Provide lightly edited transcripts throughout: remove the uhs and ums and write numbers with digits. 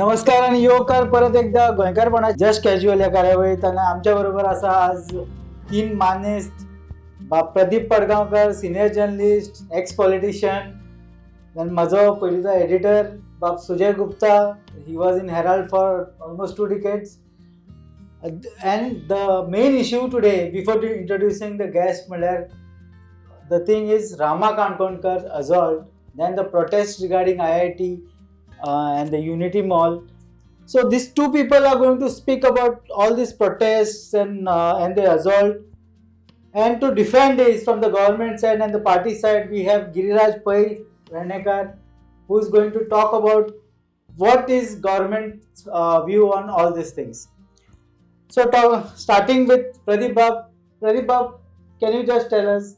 नमस्कार आणि येवकार परत एकदा गोंयकारपणा जस्ट कॅज्युअल या कार्यावळीत. आणि आमच्या बरोबर आसा आज तीन मानेस्त. बाब Pradeep Padgaonkar, senior journalist, ex politician, then म्हजो पयलींचो एडिटर बाब Sujay Gupta. He was in Herald for almost 2 decades. And the main issue today, before introducing the guest, म्हणल्यार the thing is Rama Kankonkar assault, then the protest regarding IIT and the Unity Mall. So these two people are going to speak about all these protests and the assault. And to defend this from the government side and the party side, we have Giriraj Pai Vernekar, who is going to talk about what is government's view on all these things. So starting with Pradeep Bab. Pradeep Bab, can you just tell us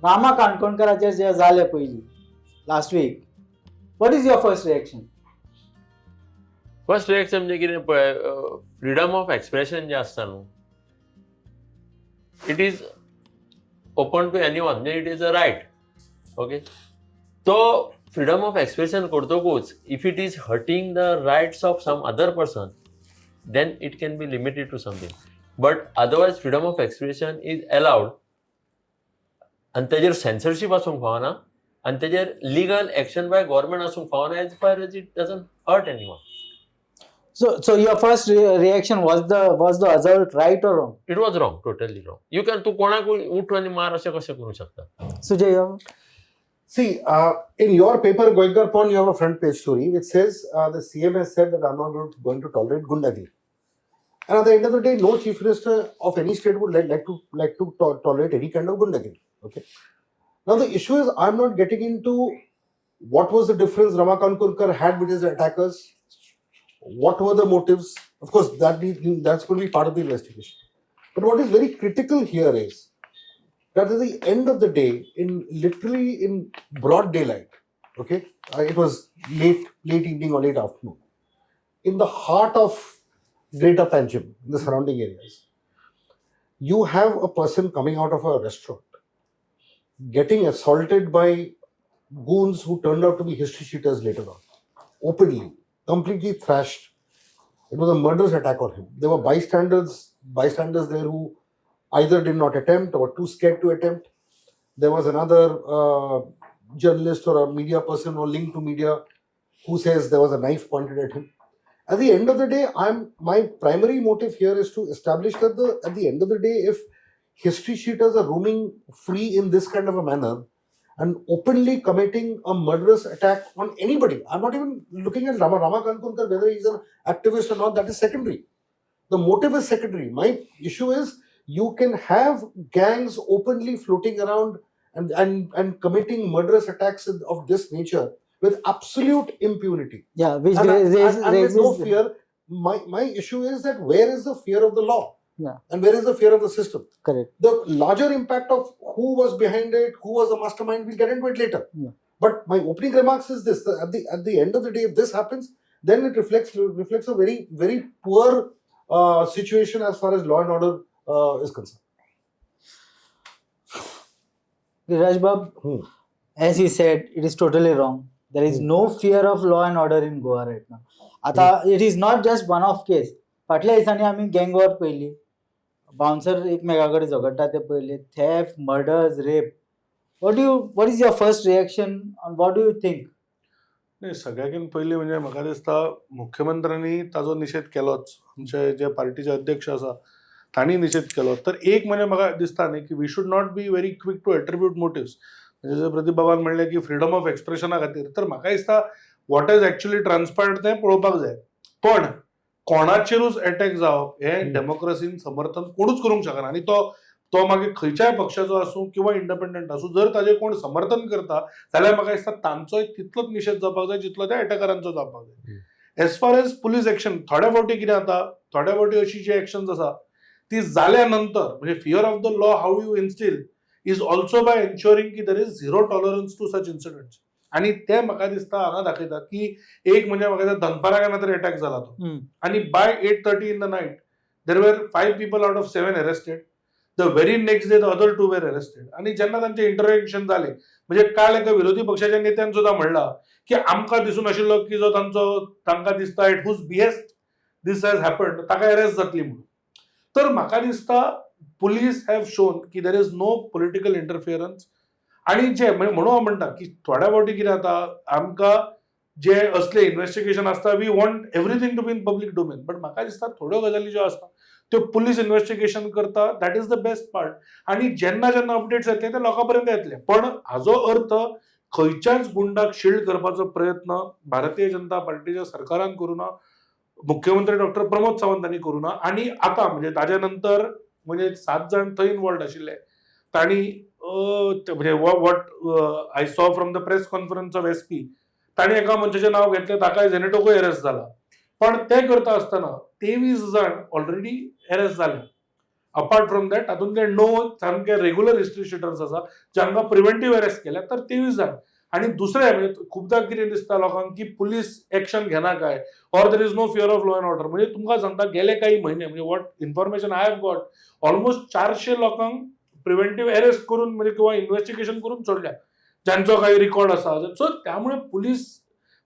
Rama काणकोणकराचेर जे जालें पयलीं last week, what is your first reaction? First reaction म्हणजे कितें पळय, freedom of expression जें आसता न्हू, it is open to anyone, म्हणजे it is a right, okay? तो फ्रिडम ऑफ एक्सप्रेशन करतकूच if it is hurting the rights of some other person, then it can be limited to something, but otherwise freedom of expression is allowed. आनी तेजेर censorship आसूंक फावना आनी तेजेर legal action by government आसूंक फावना, as far as it doesn't hurt anyone. So your first reaction was the assault right or wrong? It was wrong, totally wrong. You can, तूं कोणाकूय उठ आनी मार अशें कशें करूं शकता? Sujay? See, in your paper, Goenkarpon, you have a front page story which says the CM has said that I'm not going to tolerate Gundagiri. And at the end of the day, no chief minister of any state would like to tolerate any kind of Gundagiri. Okay. Now the issue is, I'm not getting into what was the difference Rama Kankonkar had with his attackers, what were the motives. Of course, that's going to be part of the investigation. But what is very critical here is that at the end of the day, in literally in broad daylight, okay, it was late, late evening or late afternoon, in the heart of Greater Panjim, in the surrounding areas, you have a person coming out of a restaurant, getting assaulted by goons who turned out to be history sheeters later on, openly, completely thrashed. It was a murderous attack on him. There were bystanders there who either did not attempt or too scared to attempt. There was another journalist or a media person or linked to media who says there was a knife pointed at him. At the end of the day, I'm my primary motive here is to establish that the at the end of the day, if history sheeters are roaming free in this kind of a manner and openly committing a murderous attack on anybody, I'm not even looking at Rama Kankonkar, whether he's an activist or not, that is secondary. The motive is secondary. My issue is you can have gangs openly floating around and committing murderous attacks of this nature with absolute impunity Yeah, which raises, and with no raises fear. My issue is that where is the fear of the law? And where is the fear of the system? Correct. The larger impact of who was behind it, who was the mastermind, we'll get into it later. But my opening remarks is this: that at the end of the day, if this happens, then it reflects a very, very poor situation as far as law and order is concerned. Giriraj Bab, as he said, it is totally wrong. There is no fear of law and order in Goa right now. आता it is not just one off case. फाटल्या दिसांनी आमी गँग war पळयली, bouncer एकमेका कडेन झगडटा ते पळयले, theft, murders, rape. What is your first reaction on, what do you think? नाही, सगळ्याकीन पयलीं म्हणजे म्हाका दिसता मुख्यमंत्र्यांनी ताजो निशेध केलोच, आमचे जे पार्टीचे अध्यक्ष आसा तांणी निशेध केलो. तर एक म्हणजे म्हाका दिसता न्ही की we should not be very quick to attribute motives. म्हणजे जर प्रदीप बाबान म्हणलें की फ्रिडम ऑफ एक्सप्रेशना खातीर, तर म्हाका दिसता what is actually ट्रान्सपायर्ड तें पळोवपाक जाय. पण कोणाचेरूच एटॅक जावप हें डेमोक्रेसीन समर्थन कोणूच करूंक शकना. आनी तो तो मागीर खंयच्याय पक्षाचो आसूं किंवा इंडिपेंडंट आसूं, जर ताजेर कोण समर्थन करता जाल्यार म्हाका दिसता तांचोय तितलोच निशेध जावपाक जाय जितलो त्या एटॅकरांचो जावपाक जाय. As far as police action, थोड्या फावटी कितें जाता, थोड्या फावटी अशी जी एक्शन्स आसा ती जाल्या नंतर, म्हणजे fear of the law how you instill is also by ensuring की there is zero tolerance to such incidents. आणि ते म्हाका दिसता हांगा दाखयता की एक म्हणजे म्हाका दिसता दनपारा केन्ना तरी अटॅक जाला तो आणि by 8:30 in the night there were five people out of seven arrested. The very next day the other two were arrested. आणि जेन्ना तांचे इंटरोगेशन जाले, म्हणजे काल एका विरोधी पक्षाच्या नेत्यान सुद्धा म्हणला की की आमकां दिसून आशिल्लो की जो तांचो तांकां दिसता at whose behest this has happened, ताका अरेस्ट जातली म्हणून. तर म्हाका दिसता पुलीस have shown की there is no political interference. आणि जे म्हणजे म्हणून हांव म्हणटा की थोड्या फावटी कितें जाता, आमकां जे असले इन्व्हेस्टिगेशन आसता, we want everything to be in public domain, but म्हाका दिसता थोड्यो गजाली ज्यो आसता त्यो पुलीस इन्व्हेस्टिगेशन करता, that is the best part. आणि जेन्ना जेन्ना अपडेट्स येतले ते लोकां पर्यंत येतले. पण हाजो अर्थ खंयच्याच गुंडाक शिल्ड करपाचो प्रयत्न भारतीय जनता पार्टीच्या सरकारान करूं ना, मुख्यमंत्री डॉक्टर प्रमोद सावंत हांणी करूं ना. आणि आतां म्हणजे ताज्या नंतर म्हणजे सात जाण थंय इनवॉल्ड आशिल्ले, तांणी म्हणजे what I saw from the press conference of SP, तांणी एका मनशाचें नांव घेतलें, ताकाय झेनेटोकूय अरेस्ट जाला. पण ते करता आसतना 23 जाण ऑलरेडी अरेस्ट जाले. अपार्ट फ्रॉम that तातूंतले 9 सामके रेगुलर हिस्ट्री शिटर्स आसा जांकां प्रिव्हेंटीव अरेस्ट केल्या. तर 23 जाण. आणि दुसरें म्हणजे खुबदां कितें दिसता लोकांक की पुलीस एक्शन घेना काय or there is no fear of law and order. म्हणजे तुमकां सांगता, गेले काही महिने म्हणजे what information I have got, almost 400 लोकांक प्रिव्हेंटीव अरेस्ट करून म्हणजे किंवा इन्व्हेस्टिगेशन करून सोडल्या, ज्यांचो काही रिकॉर्ड आसा. सो त्यामुळे पुलीस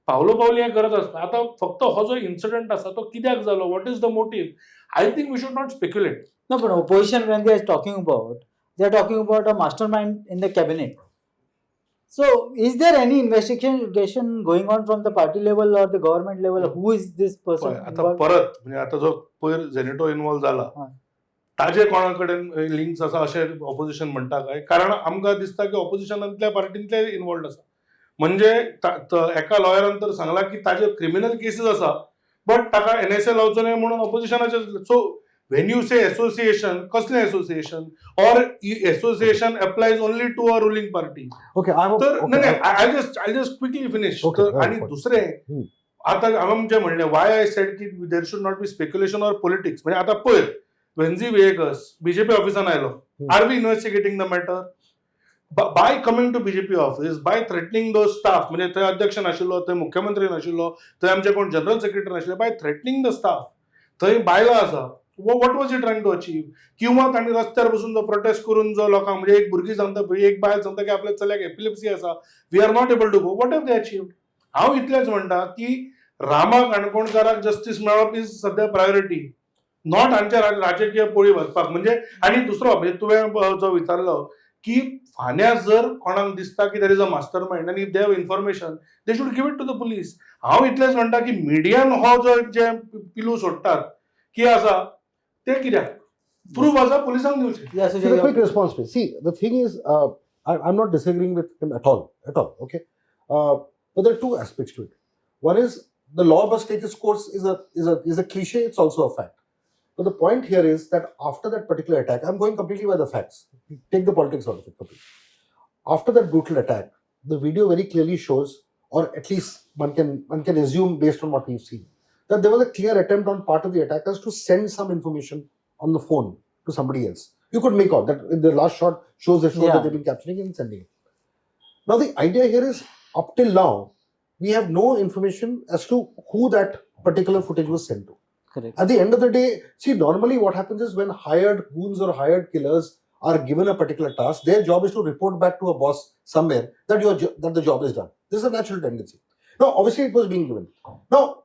पावलो पावली हें करत आसता. आतां फक्त हो जो इन्सिडंट आसा तो कित्याक जालो, what is the motive, I think we should not speculate. No, but opposition, when they are talking about, they are talking about a mastermind in the cabinet. So, is there any investigation going on from the party level or the government level? Who is this person पळय, आता involved? परत म्हणजे आता जो पयर झेनेटो involve जाला ताजे कोणा कडेन लिंक्स आसा अशें ऑपोजिशन म्हणटा काय? कारण आमकां दिसता की ऑपोजिशनांतल्या पार्टींतले इन्वॉल्ड आसा. म्हणजे एका लॉयरान तर सांगला की ताजे क्रिमिनल केसीस आसा, बट ताका एनएसए लावचो न्हय म्हणून ऑपोजिशनाचे. So when you say association, कसलें association? Or association applies only to a ruling party? Okay, I तर okay, नाही, I just quickly finish. Okay, तर आणि right. दुसरें आता हांवें जें म्हणलें, वाय I said की there should not be speculation or politics, म्हणजे आता पळय, वेन्झी व्हिएगस बीजेपी ऑफिसान आयलो. Are we investigating the matter? By coming to BJP office, by threatening the staff, म्हणजे थंय अध्यक्ष नाशिल्लो, थंय मुख्यमंत्री नाशिल्लो, थंय आमचे कोण जनरल सेक्रेटरी नाशिल्ले, बाय थ्रेटनिंग the staff, थंय बायलां आसा, what was he trying to achieve? किंवा तांणी रस्त्यार बसून जो प्रोटेस्ट करून जो लोकांक, म्हणजे एक भुरगीं सांगता, एक बायल सांगता की आपल्या चल्याक एपिलेप्सी आसा, we are not able to go, what have they achieved? हांव इतलेंच म्हणटा की रामा काणकोणकाराक जस्टीस मेळप is सध्या प्रायोरिटी, not हांच्या राजकीय पोळी भाजपाक. म्हणजे आणि दुसरो म्हणजे तुवें जो विचारलो की फाल्यां जर कोणाक दिसता की there is a mastermind आनी if they have information, they should give it to the police. हांव इतलेंच म्हणटा की मिडियान हो जो जे पिलू सोडटात की आसा ते कित्याक, प्रूफ आसा, पुलिसांक दिवचे. Yeah, So Sujay, the quick response, please. See, the thing is, I'm not disagreeing with him at all, at all. Okay, but there are two aspects to it. One is the law must take its course is a cliche. It's also a fact. But the point here is that after that particular attack, I'm going completely by the facts. Take the politics out of it completely. After that brutal attack, the video very clearly shows, or at least one can assume based on what we've seen, that there was a clear attempt on part of the attackers to send some information on the phone to somebody else. You could make out that in the last shot shows the show that they've been capturing and sending it. Now the idea here is, up till now, we have no information as to who that particular footage was sent to. Correct. At the end of the day, see, normally what happens is when hired goons or hired killers are given a particular task, their job is to report back to a boss somewhere that the job is done. This is a natural tendency. Now, obviously, it was being given. Now,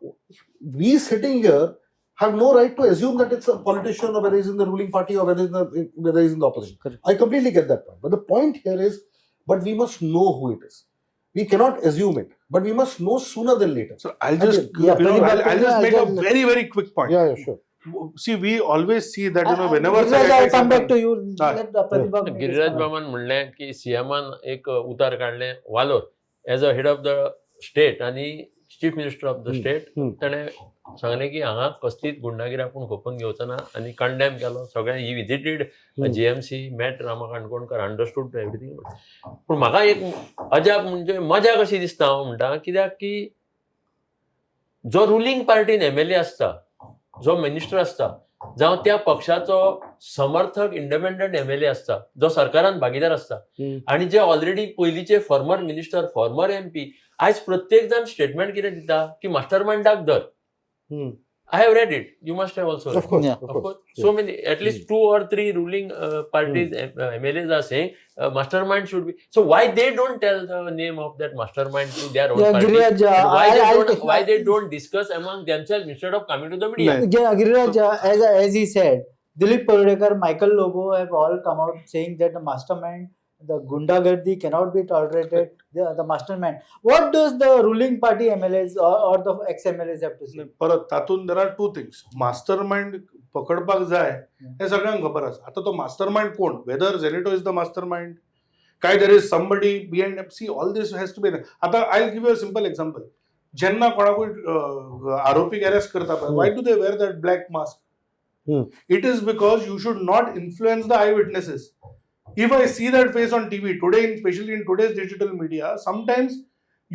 we sitting here have no right to assume that it's a politician or whether he's in the ruling party or whether he's in the opposition. Correct. I completely get that point. But the point here is, but we must know who it is. We cannot assume it, but we must know sooner than later. So I'll just Yeah, you know, Pradeep, I'll just make a I'll just- very, very quick point. Yeah, sure. See, we always see that whenever Giriraj, such I'll attacks come back happen- to you. हा. Let Pradeep Babu make his Giriraj comment. बाबान म्हणलें की सीएमान एक उतार काडलें वालोर as a head of the state आनी chief minister of the state, ताणें सांगलें की हांगा कसलीच गुंडागिरी आपूण खपोवन घेवचो ना आनी कंडेम केलो सगळें. He visited GMC, met Rama Kankonkar, understood everything. पूण म्हाका एक अजाप म्हणजे मजा कशी दिसता, हांव म्हणटा कित्याक की जो रुलींग पार्टीन एमएलए आसता, जो मिनिस्टर आसता, जावं त्या पक्षाचो समर्थक इंडिपेंडंट एमएलए आसता, जो सरकारान भागीदार आसता आनी जे ऑलरेडी पयलींचे former minister, former MP, आयज प्रत्येक जाण स्टेटमेंट कितें दिता की मास्टर मायंडाक धर. I have read it. You must have also read. Of course, Yeah. of Of course. course, so many, at least two or three ruling parties, MLAs are saying mastermind should be. So why they don't tell the name of that mastermind to their own Yeah, party? Giriraj, And why they I'll don't take- why they don't discuss among themselves instead of coming to the media? नाही. Yeah, Giriraj, as he said, Dilip Parulekar, Michael Lobo have all come out saying that the mastermind, the Gundagardi cannot be tolerated. The mastermind. What does the ruling party MLAs or the ex-MLAs have to say? परत तातूंत there are two things. Mastermind पकडपाक जाय हें सगळ्यांक खबर आसा. आतां तो master mind कोण, whether Zenito is the mastermind काय there is somebody behind, see, all this has to be. आतां I give you a simple example. जेन्ना कोणाकूय आरोपीक अरेस्ट करता पळय, why do they wear that black mask? It is because you should not influence the eye witnesses. If I see that face on TV today, especially in today's digital media, sometimes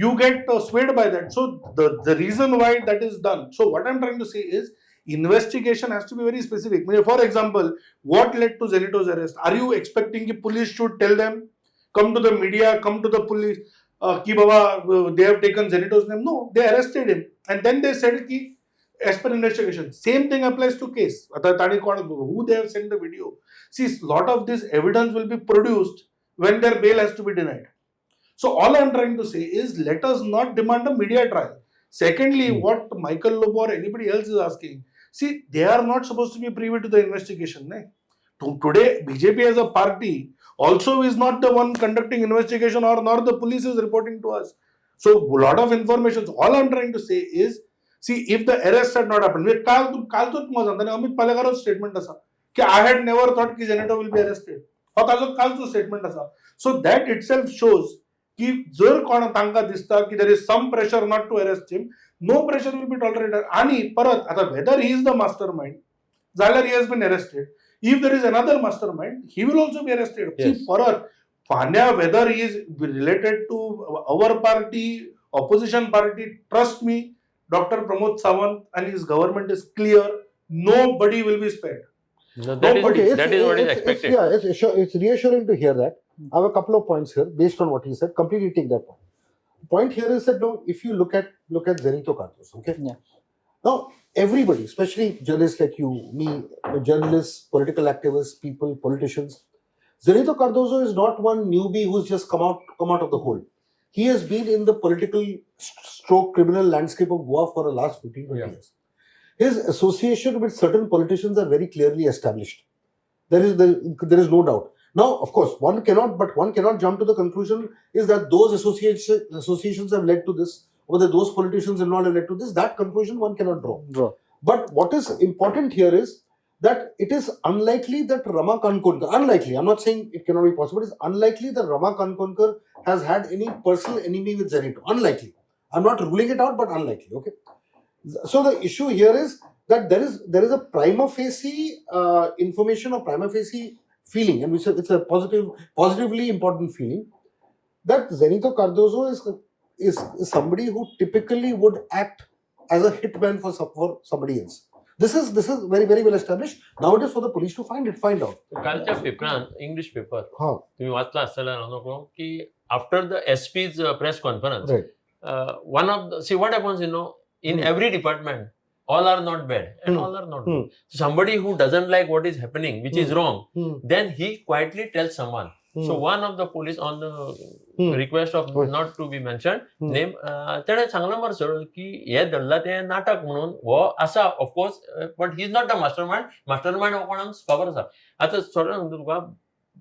you get swayed by that. So the reason why that is done. So what I'm trying to say is, investigation has to be very specific. म्हणजे for example, what led to Zenito's arrest? Are you expecting की police should tell them, come to the media, come to the police, की बाबा they have taken Zenito's name? No, they arrested him and then they said की as per investigation. Same thing applies to case. आता ताणी कोण, who they have sent the video. See, lot of this evidence will be produced when their bail has to be denied. So all I'm trying to say is, let us not demand a media trial. Secondly, what Michael Lobo or anybody else is asking, see, they are not supposed to be privy to the investigation. Nahi? Today, BJP as a party also is not the one conducting investigation, or nor the police is reporting to us. So lot of information. All I'm trying to say is, see, if the arrest had not happened, म्हणजे काल कालचोच तुमकां सांगता न्ही, Amit पालेकारोच statement आसा की I had never thought की Zenito will be arrested. हो ताजो कालचो स्टेटमेंट आसा. So that it self shows की जर कोण तांकां दिसता की there is some pressure not to arrest him, no pressure will be tolerated. आणि परत आता whether he is the mastermind जाल्यार he has been arrested. If there is another mastermind, he will also be arrested. Yes. परत फाल्यां whether he is related to our party, opposition party, trust me, Doctor Pramod Sawant and his government is clear, nobody will be spared. No, that is, Okay, that is what is expected. Yeah, it's reassuring to hear that. I have a couple of points here based on what he said. Completely take that point. Point here is that no, if you look at Zenito Cardozo, okay. Yeah. Now everybody, especially journalists like you, me, journalists, political activists, people, politicians, Zenito Cardozo is not one newbie who's just come out of the hole. He has been in the political stroke criminal landscape of Goa for the last 15, 20 years. His association with certain politicians are very clearly established. There is no doubt. Now, of course, one cannot jump to the conclusion is that those associations have led to this, or that those politicians involved have led to this. That conclusion one cannot draw. Draw. But what is important here is that it is unlikely that Rama Kankonkar, unlikely, I'm not saying it cannot be possible, it is unlikely that Rama Kankonkar has had any personal enemy with Zenito. Unlikely. I'm not ruling it out, but unlikely. Okay. So the issue here is that there is a prima facie information or prima facie feeling, and it's a positively important feeling that Zenito Cardozo is somebody who typically would act as a hitman for somebody else. This is very, very well established. Now it is for the police to find out. कालच्या पेपरान, English paper हा. तुम्ही वाचला आसतला नको की after the SP's press conference, one of the, see, what happens, in every department, all are not bad and all are not good. Somebody who doesn't like what is happening, which is wrong, then he quietly tells someone. So one of the police, on the request of not to be mentioned name, तेणें सांगलां मरे sir की हे धरला तें नाटक म्हणून हो आसा, of course, but he is not the mastermind. Mastermind हो कोणाक खबर आसा. आतां सगळें सांगता तुका,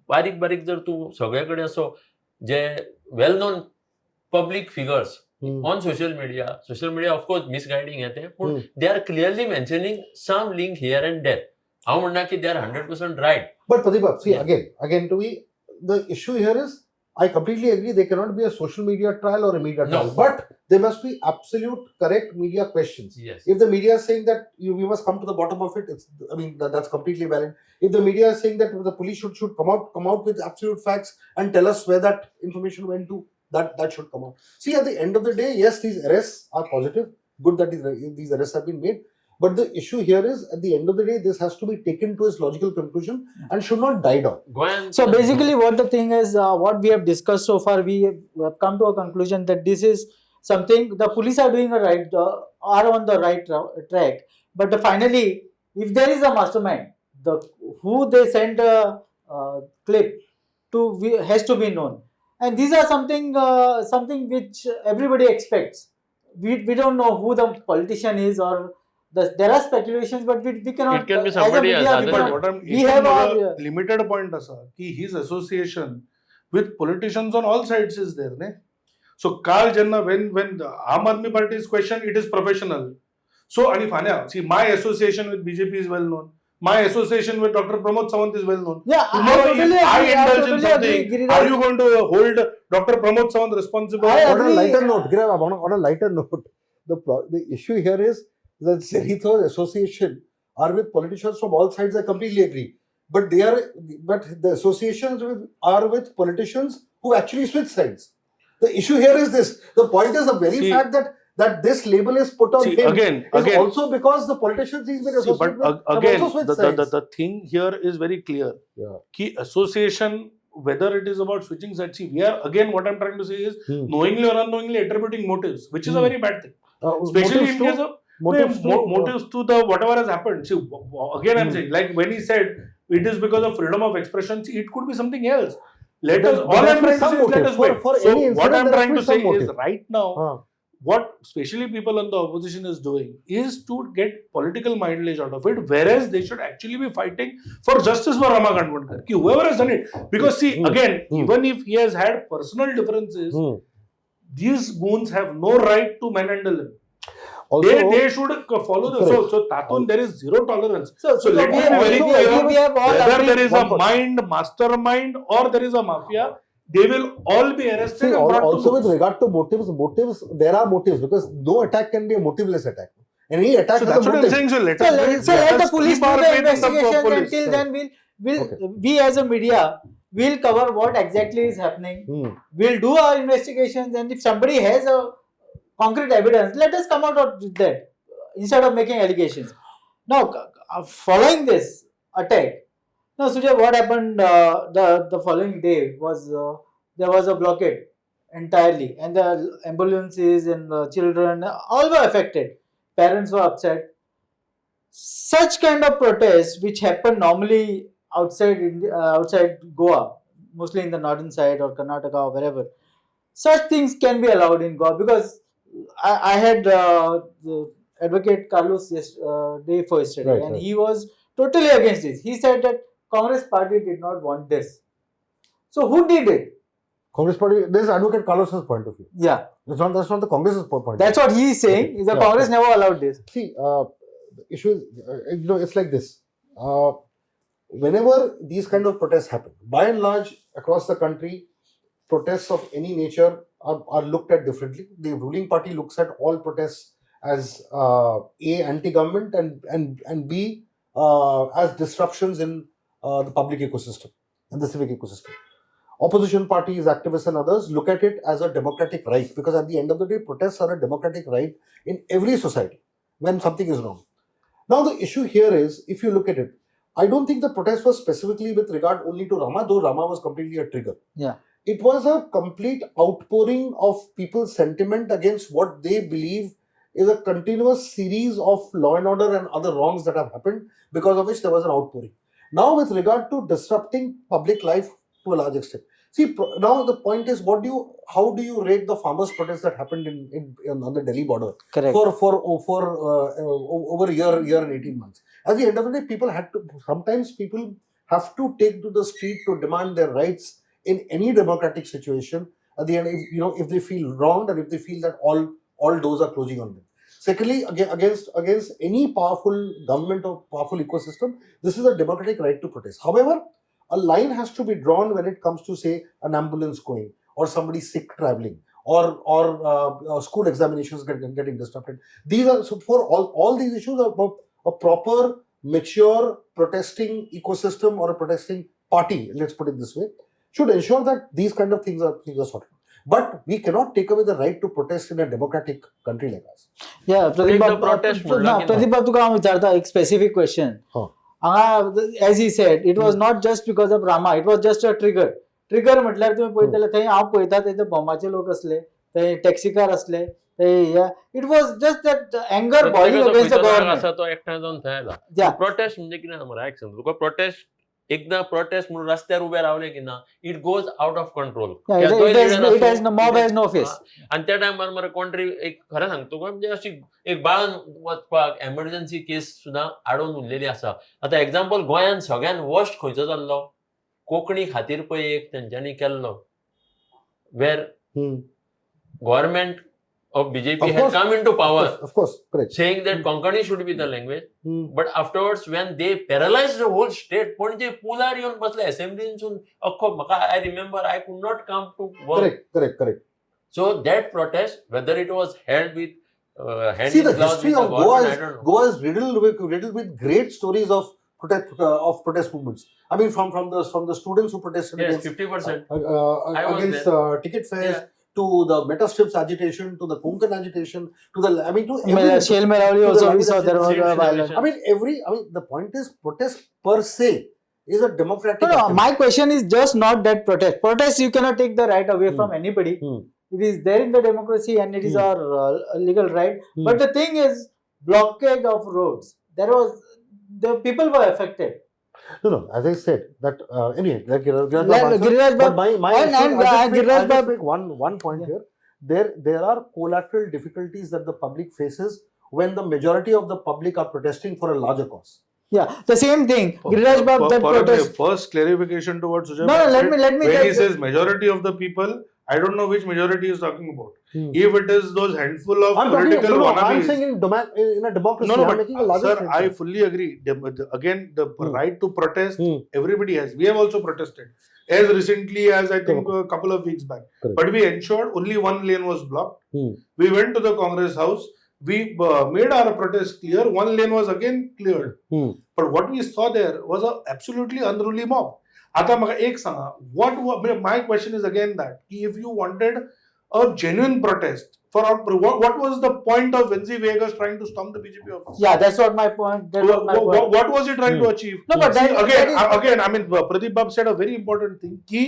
बारीक बारीक जर तूं सगळे कडेन असो जे well known public figures on social media, social media of course misguiding हें तें, पूण they are clearly mentioning some link here and there. हांव म्हणना की they are 100% right. But Pratibha, see, again to be the issue here is, I completely agree there cannot be a social media trial or a media No. trial, but there must be absolute correct media questions. Yes. If the media is saying that we must come to the bottom of it, it's I mean that's completely valid. If the media is saying that the police should come out with absolute facts and tell us where that information went to, that should come out. See, at the end of the day, yes, these arrests are positive. Good that these arrests have been made. But the issue here is, at the end of the day, this has to be taken to its logical conclusion and should not die down. गोंयांत So basically, what the thing is, what we have discussed so far, we have come to a conclusion that this is something the police are doing a right, are on the right track. But finally, if there is a mastermind, the who they send a clip to has to be known. And these are something which everybody expects. We don't know who the politician is or there are speculations, but we cannot. It can be as a somebody media, else we other But cannot- what I'm we have our- limited point असा की his association with politicians on all sides is there न्ही. So काल जेन्ना when Aam Aadmi Party is question, it is professional. So आणि फाल्यां, see, my association with BJP is well known, my association with Doctor Pramod Sawant is well known. Yeah, I Tomorrow, totally if I agree. I indulge in totally agree, something, Giriraj. are you going to hold Dr. Pramod Sawant responsible? I On a agree. Lighter note, Giriraj, on a lighter note, the issue here is that Zerito's association are with politicians from all sides. I completely agree, but they are but the associations with are with politicians who actually switch sides. The issue here is this. The point is the very See- fact that this label is put on See, him again, is again, also because the politicians he's been see, associated but with have again, also switched sides. the thing here is very clear. Yeah. Ki association, whether it is about switching sides, see, we are again, what I'm trying to say is knowingly or unknowingly attributing motives, which is a very bad thing. Especially Motives in to- case of motives to, motives to the whatever has happened. See, again, I'm saying, like when he said it is because of freedom of expression, see, it could be something else. Let There- us, there all has I'm to be trying to some say is let motive. us wait. For So any what incident, I'm there has trying to to be some say is motive. right now, what especially people on the opposition is doing is to get political mileage out of it, whereas they should actually be fighting for justice for Rama Kanvankar. Ki whoever has done it, because see, again, even if he has had personal differences, these goons have no right to manhandle him. Also, They should follow the Correct. so Tatun, there is zero tolerance. So So let we me have, be very we, clear. we have all Whether agreed. there is a One point. mind, mastermind, or there is a mafia, they will all be arrested See, and brought to also with books. regard to motives, there are motives because no attack can be a motiveless attack. Any attack So has that's a what I'm motive. saying. So let So us let, wait. so let the us police keep do our the faith in the investigations. police. Until then, we'll we as a media will cover what exactly is happening. We'll do our investigations, and if somebody has a concrete evidence, let us come out with that instead of making allegations. Now, following this attack, now Sujay, what happened the following day was there was a blockade entirely, and the ambulances and the children all were affected. Parents were upset. Such kind of protests, which happen normally outside India, outside Goa, mostly in the northern side or Karnataka or wherever, such things can be allowed in Goa because I had the advocate Carlos day for yesterday, and he was totally against this. He said that Congress party did not want this. So who did it? Congress party, this is Advocate Carlos's point of view. Yeah, That's not the Congress's point. that's what he is saying. Okay. The Congress never allowed this. See, the issue is, it's like this. Whenever these kind of protests happen, by and large across the country, protests of any nature are looked at differently. The ruling party looks at all protests as A, anti-government, and B, as disruptions in the public ecosystem and the civic ecosystem. Opposition parties, activists and others look at it as a democratic right, because at the end of the day, protests are a democratic right in every society when something is wrong. Now, the issue here is, if you look at it, I don't think the protest was specifically with regard only to Rama, though Rama was completely a trigger. It was a complete outpouring of people's sentiment against what they believe is a continuous series of law and order and other wrongs that have happened, because of which there was an outpouring. Now, with regard to disrupting public life to a large extent, see, now the point is, how do you rate the farmers' protest that happened in on the Delhi border? Correct. For over a year and 18 months. At the end of the day, sometimes people have to take to the street to demand their rights in any democratic situation. At the end, if they feel wronged and if they feel that all doors are closing on them. Secondly, against any powerful government or powerful ecosystem, this is a democratic right to protest. However, a line has to be drawn when it comes to, say, an ambulance going or somebody sick traveling or school examinations getting disrupted. These are so for all these issues are a proper mature protesting ecosystem or a protesting party, let's put it this way, should ensure that these kind of things are sorted. But we cannot take away the right to protest in a democratic country like us. Yeah, Pradeep Take the Babu, protest म्हणला ना, की ना. Pradeep बाब, तुका हांव विचारता एक specific question. हा. हांगा as he said, it was not just because of Rama, it was just a trigger. Trigger म्हटल्यार तुमी पळयतले थंय हांव पळयता थंय ते बोमाचे लोक असले, थंय टॅक्सीकार असले, It was just that anger boiling against the government. आसा तो एकठांय जावन थंय आयला. प्रोटेस्ट म्हणजे कितें आसा मरे, आयक सांग तुका, प्रोटेस्ट एकदा प्रोटेस्ट म्हणून रस्त्यार उबे रावले की ना, it goes out of control. Mob has no face. आणि त्या टायमार मरे कोण तरी एक, खरें सांगता तुका, म्हणजे अशी एक बाळान वचपाक एमर्जन्सी केस सुद्दां आडोवन उरलेली आसा. आतां एग्जाम्पल, गोंयान सगळ्यान वर्स्ट खंयचो जाल्लो, कोंकणी खातीर पळय एक तेंच्यांनी केल्लो, where Government of BJP Of had course. Come into power Of course, correct. Saying that Konkani should be the language. But afterwards when they paralyze the whole state, Panaji पुलार येवन बसले असेंब्लीनसून अख्खो, म्हाका I remember I could not come to work. Correct, correct, correct. So that protest, whether it was held with hand See, in the gloves history with the of Goa government, is I don't know. Goa is riddled with great stories of protest movements. I mean, from the students who protested Yes, against 50%. I was against ticket fares, to the Metastrips agitation, to the Konkan agitation, to the, I mean, to every, Shel Melauli to the also we language saw there was agitation. Violence. I mean, every, I mean, the point is protest per se is a democratic No, no, activity. My question is just not that protest. Protest, you cannot take the right away from anybody. It is there in the democracy and it is our legal right. But the thing is, blockade of roads. There was, the people were affected. No, as I said, that anyway, like Giriraj Let- Bab answered. Giriraj But Bab, my and- issue, and, I'll just make, Giriraj I'll just Bab- make one point Yeah. here. There are collateral difficulties that the public faces when the majority of the public are protesting for a larger cause. Yeah, the same thing. Giriraj Bab, that protest. First clarification to what Sujay No, no, said. let me When he just- says majority of the people, I don't know which majority he is talking about. If it is those handful of I'm talking, political no, I'm wannabes. saying in a democracy, No, no, I'm but making a larger sir, statement. I fully agree. Again, the right to protest, everybody has. We have also protested as recently as I think a couple of weeks back. Correct. But we ensured only one lane was blocked. We went to the Congress house. We made our protest clear. One lane was again cleared. But what we saw there was a absolutely unruly mob. आता म्हाका एक सांगा, what my question is again that की if you wanted a genuine protest for what was the point of Venzy Viegas trying to storm the BJP office? Yeah, that's what my point. That was my point. What was he trying to achieve? No, but See, that is- again, I mean, Pradeep Bab said a very important thing की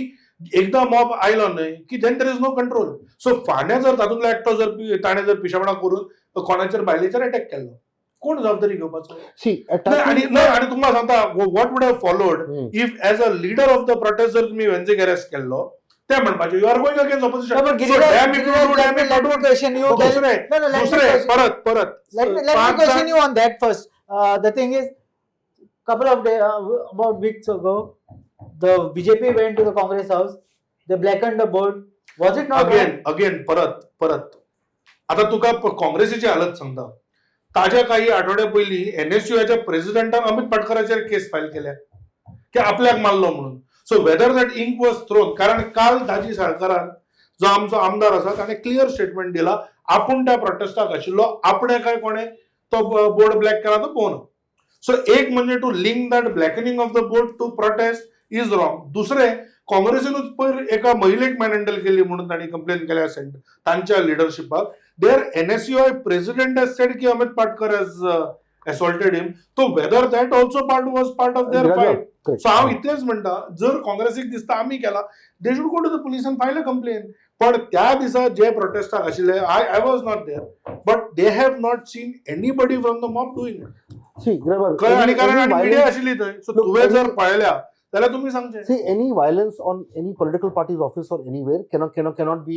एकदा mob आयलो न्हय की then there is no control. So फाल्यां जर तातूंतलो एकटो जर ताणें जर पिशेपणां करून कोणाचेर बायलेचेर अटॅक केल्लो, कोण जबाबदारी घेवपाचो? See, नाही, attacking, आणि नाही, आणि तुम्हाला सांगता, what would have followed if as a leader of the protest जर तुम्ही वेन्झीक अरेस्ट केल्लो, ते म्हणपाचें you are going against No, opposition. but Giriraj, Giriraj, let me question you. दुसरें No, let me दुसरें question- परत परत Let me पाच question you on that first. The thing is, couple of day, about weeks ago, the BJP went to the Congress house. They blackened the board. Was it not again wrong? Again परत परत आता तुका काँग्रेसीची हालत सांगता. ताज्या काही आठवड्या पयलीं एनएसयूच्या प्रेसिडेंटान अमित पाटकराचेर केस फायल केल्या की आपल्याक मारलो म्हणून. So whether that ink was thrown, कारण काल दाजी साळकारान जो आमचो आमदार आसा ताणें क्लियर स्टेटमेंट दिला, आपूण त्या प्रोटेस्टाक आशिल्लो, आपणे काय कोणें तो बोर्ड ब्लॅक केला तो पळोवना. सो एक म्हणजे to link that blackening of the board to protest is wrong. दुसरें, काँग्रेसीनूच पयर एका महिलेक मॅनहँडल केली म्हणून तांणी कंप्लेन केल्या सेंट तांच्या लिडरशिपाक. Their NSUI president has said की Amit Patkar has assaulted him. So whether that also part was part of their Giriraj fight. Correct. So हांव इतलेंच म्हणटा, जर काँग्रेसीक दिसता आमी केला, they should go to the police and file a complaint. पण त्या दिसा जे प्रोटेस्टाक आशिल्ले, I was not there, but they have not seen anybody from the mob doing it. See, Giriraj Bab, कळ्ळें? आनी कारण any आनी मिडिया violence- आशिल्ली थंय, सो Look, तुवें जर पळयल्या जाल्यार तुमी सांगचें. See, any violence on any political party's office or anywhere cannot be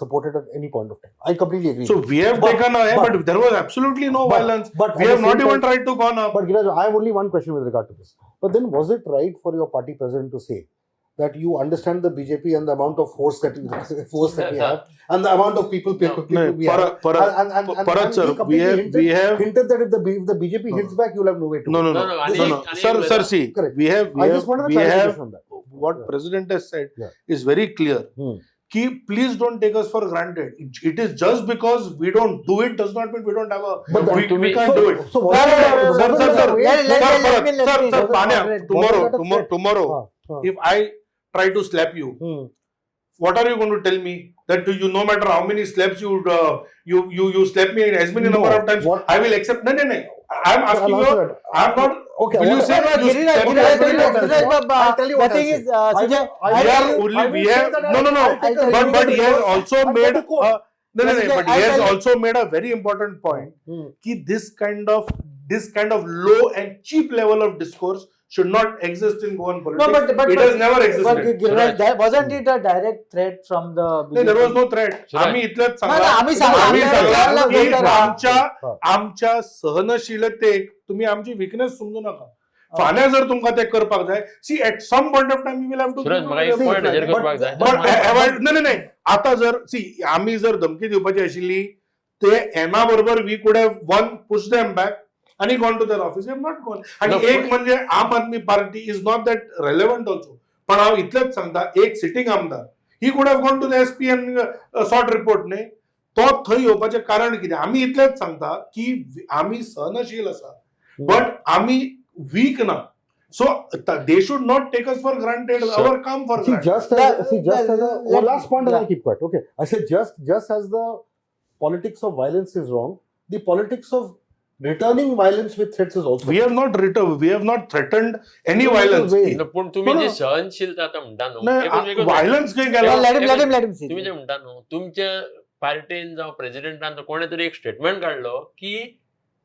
supported at any point of time. I completely agree. So we have taken a, but there was absolutely no violence. But We at have the not same even time- tried to gone up. But Giriraj, I have only one question with regard to this. But then, was it right for your party president to say that you understand the BJP and the amount of force that we have and the amount of people No. नाही, we have? परत परत And परत he sir, we completely have hinted, we have hinted that if the BJP No, hits back, you'll have no way to. No, no, No, no, no, आणि no, एक- no. आणि Sir, एक sir, see, Correct. we have, we I have, just wanted a we have clarification on that. What Yeah. President has said Yeah. is very clear. की please don't take us for granted. It is just because we don't do it does not mean we don't have a But we तुम्ही- can't do it. So was No, it- no, no, no, was Sir, it sir, a sir. way- Let- Sir, let परत, me- let sir, me- sir, Panya, tomorrow, Was it a tomorrow, threat? Tomorrow, Ah, ah. if I try to slap you, what are you going to tell me? That to you, no matter how many slaps you you you you slap me as many No, number of times, what- I will accept. No, no, no. I am asking I'll you. answer that. I am not. Okay. Will you what- say No, no, you Giriraj, slap me Giriraj, as many Giriraj, times? Giriraj Baba, I'll tell you the what thing I'll is, Sujay, I We I'll are tell you- only I will we say have that no, no, no. I'll take a But he has legal also I'll go made to court. a नाही नाही, but I he has tell- also made a very important point की this kind of low and cheap level of discourse should not exist in Goan No, politics. but It has never but existed. Giriraj, that, wasn't it a direct threat from the नाही, there was no threat. Suraj. आम्ही इथल्याच नाही, सांगला आम्ही सांगला. आम्ही आम्ही सांगला सांगला. की हा. आमच्या हा. आमच्या सहनशीलतेक तुम्ही आमची विकनेस समजू नका. फाल्यां जर तुमकां ते करपाक जाय, see, at some point of time we will have to. Suraj, म्हाका एक पॉयंट हेजेर करपाक जाय. पण नाही नाही नाही, आता जर सी आम्ही जर धमकी दिवपाची आशिल्ली ते एना बरोबर we could have one push them back आणि gone to their office. Have not gone. आणि No, एक पण- म्हणजे Aam Aadmi Party is not that relevant also, पण हांव इतलेच सांगता, एक सिटींग आमदार he could have gone to the SP and sought report. न्ही, तो थंय येवपाचें कारण कितें? आमी इतलेच सांगता की आमी सहनशील आसा, बट आमी वीक ना, so they should not take us for granted, Sir. Our काम for See, just as, see, just as a oh, last point, and yeah. I keep quiet. Okay, I said just as the politics of violence is wrong, the politics of returning violence with threats is also. We have not written, we have not threatened any No, no, violence. wait. पूण तुम्ही No, जी no. सहनशीलता आता म्हणटा न्हू, नाही, ते पण वेगळं. व्हायलन्स खंय गेला? Let him, let him, let him see. तुम्ही जे म्हणटा न्हू, तुमच्या पार्टीन जावं प्रेसिडेंटान कोणे तरी एक स्टेटमेंट काडलो की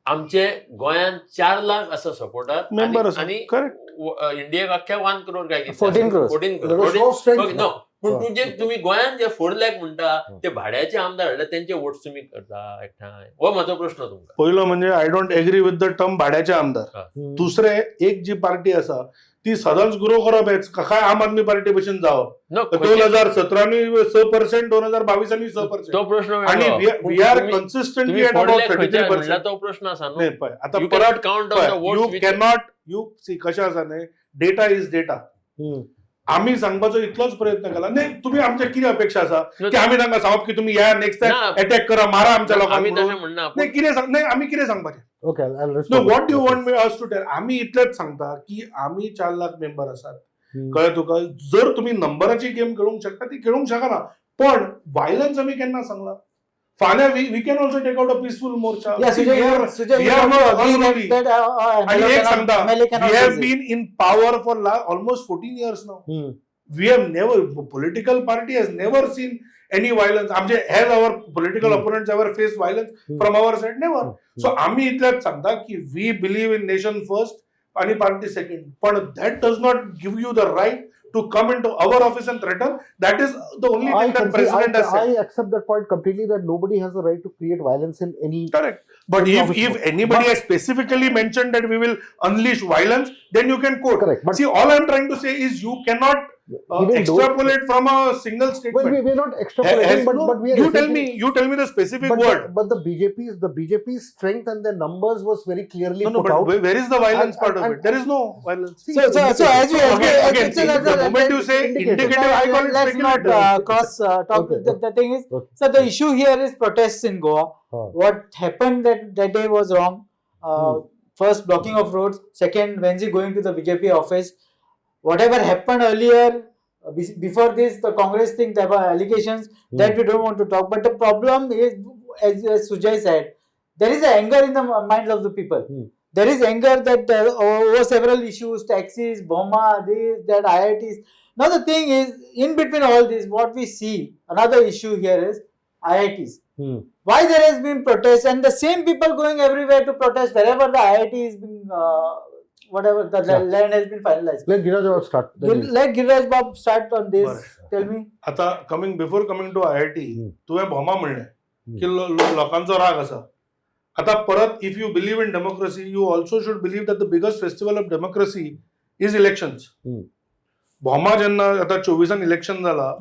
आमचे गोंयांत 4 लाख आसा सपोर्टर मेंबर आसा. आणि करेक्ट. इंडियेक अख्ख्या 1 करोड काय कितें. 14 crores. 14 Let us crore. show of strength. No, पूण हा. तुमचे तुमी गोंयांत जे 4 लाख म्हणटा हा. ते भाड्याचे आमदार हाडले, तेंचे वोट्स तुमी करता एकठांय? हो म्हजो प्रश्न तुमकां. पहिलो म्हणजे I don't agree with the term भाड्याचे आमदार. Hmm. दुसरे, एक जी पार्टी आसा ती सदांच ग्रो करप हेच काय आम आदमी पार्टी भशेन जावप? नो, 2017 6%, 2022 6%. तो प्रश्न आणि वेगळो. पूण we R तुमी- कन्सिस्टंटली तुमी at 4 about lakh thirty खंयचे थ्री म्हणला पर्सेंट. तो प्रश्न आसा न्हू. नाही, पळय आता you परत cannot count on the you votes. Cannot, you see कशें आसा न्ही, डेटा is data. आमी सांगपाचो इतलोच प्रयत्न केला. नाही, तुम्ही आमच्या कितें अपेक्षा आसा की आमी तांकां सांगप की तुमी या नेक्स्ट टायम ना. अटॅक करा, मारा आमच्या लोकांक आमी म्हणून? तशें म्हणना. नाही, कितें सांग, नाही, आमी कितें सांगपाचें? Okay, I'll no, respond. What you want me us to tell? आमी इतलेच सांगता की आमी 4 लाख मेंबर आसात. कळ्ळें तुका? जर तुमी नंबराची गेम खेळूंक शकता ती खेळूंक शकना, पण वायलन्स आमी केन्ना सांगला? फाल्यां we can also take out a peaceful Morcha. Yeah, Sujay, Sujay, we you are have to not agree that, unruly. that आणि MLA एक cannot, सांगता, MLA cannot we have resist. Been in power for almost 14 years now. We have never, political party has never seen any violence. आमचे, has our political opponents ever faced violence from our side? Never. So आम्ही इतल्याच सांगता की we believe in nation first आणि party second, पण that does not give you the right to come into our office and threaten. That is the only I, thing that concede, president has I accept that point completely, that nobody has the right to create violence in any. Correct. But Any if office. If anybody has specifically mentioned that we will unleash violence, then you can quote. Correct. But See, all I'm trying to say is you cannot he didn't do it. extrapolate from a single statement. Well, we are not extrapolating, but, No, but we are. you tell essentially- me. You tell me the specific But, word. but the BJP's strength and their numbers was very clearly No, no. put But out. where is the violence And- part of and- it? There is no violence. See, So as we, as we, Again, as again, we- so see, that's the the- moment you say indicative. indicative, I call it Let's not speculative. cross talk. Okay, The thing is, okay. so the issue here is protests in Goa. Huh. What happened that day was wrong. First, blocking of roads. Second, Venzi going to the BJP office. Whatever happened earlier, before this, the Congress thing, there were allegations that we don't want to talk. But the problem is, as Sujay said, there is an anger in the minds of the people. There is anger that over several issues, taxes, Boma, this, that, IITs. Now the thing is, in between all this, what we see, another issue here is IITs. Why there has been protest and the same people going everywhere to protest wherever the IIT is being, whatever the land has been finalized. Let Giraj Babu start. Then Let Giriraj Babu start on this. बरें. Tell me. आता coming before coming to IIT, तुवें भोमा म्हणलें की लोकांचो राग आसा. आता परत, if you believe in democracy, you also should believe that the biggest festival of democracy is elections. Bhoma जेन्ना आता 24 इलेक्शन जाला,